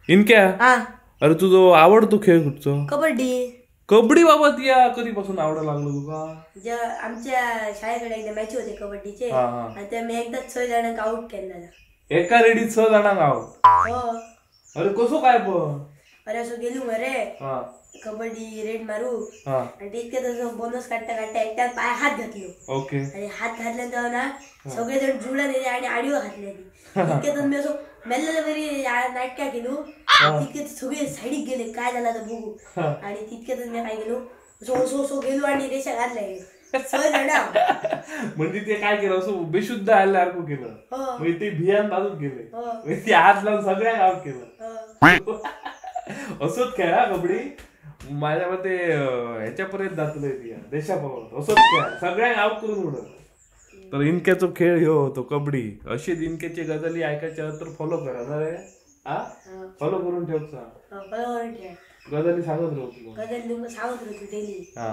इनक्या, अरे तुझो आवडतो खेळ कुठचो? कबड्डी. कबड्डी बाबा या कधीपासून आवड लागलो तुका? आमच्या शाळेकडे एकदा मॅच होते कबड्डीचे आणि त्या मी एकदा 6 जणांना आउट केला. एका रेडीत 6 जणांना आउट? हो. अरे कसो काय पण? अरे असं गेलो मरे कबड्डी रेड मारू आणि तितक्यात असं बोनस काढता काढता एकट्यात पाय हात घातलो. ओके. आणि हात घातल्यानंतर ना सगळेजण जुळा दिले आणि आडीवर घातले. तितक्यात मी असं मेल्लेल्या बरी नाटका केलो, तितक्यात सगळे साईडीत गेले काय झालं तर बघू. आणि तितक्यातच मी काय गेलो सो सो गेलो आणि रेषा घातल्या 6 जण. म्हणजे ते काय केलं असं बेशुद्ध आल्यासारखं केलं, म्हणजे ते भियान बाजूत गेले, ते हात लावून सगळ्या आउट केलं. असंच खेळा कबड्डी माझ्या मते ह्याच्यापर्यंत जातलंय ती देशापर्यंत. असंच खेळ सगळ्यांना आउट करून उडत. तर इनक्याचो खेळ ह्यो होतो कबड्डी. अशी इनक्याची गजाली ऐकायच्या तर फॉलो करा ना रे. हा, फॉलो करून ठेवचा, गजाली सांगत राहतो, गजाली सांगत राहतो डेली. हा.